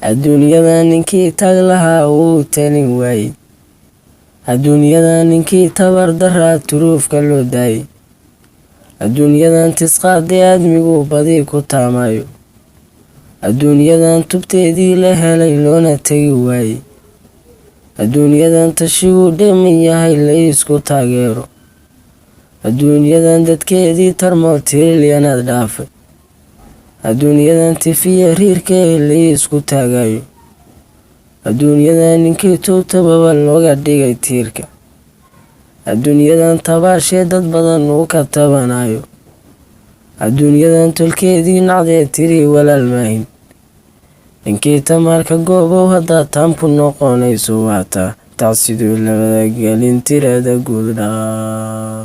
Adduunyada ninkii tag lahaa wuu talin waayey. Adduunyada ninkii tabar daraa turuufka loo daayey. Adduunyadan tisqaadee aadmigu badii ku taamayo. Adduunyadan tubteedii la helay loona tegi waayey. Adduunyadan tashigu dheeman yahay la isku taageero. Adduunyadan dadkeedii tarmo tirilyanaad dhaafay. Adduunyadan tifiya riirkee la isku taagayo. Adduunyadan ninkii tuubtababa looga dhigay tiirka. Adduunyadan tabaashee dad badan uu ka tabanayo. Adduunyadan tolkeedii nacdee tiri walaal maahin. Ninkii tamaarka goobow haddaad taam ku noqonayso waataa tacsiduu labada gelin tirada guud dhaaf.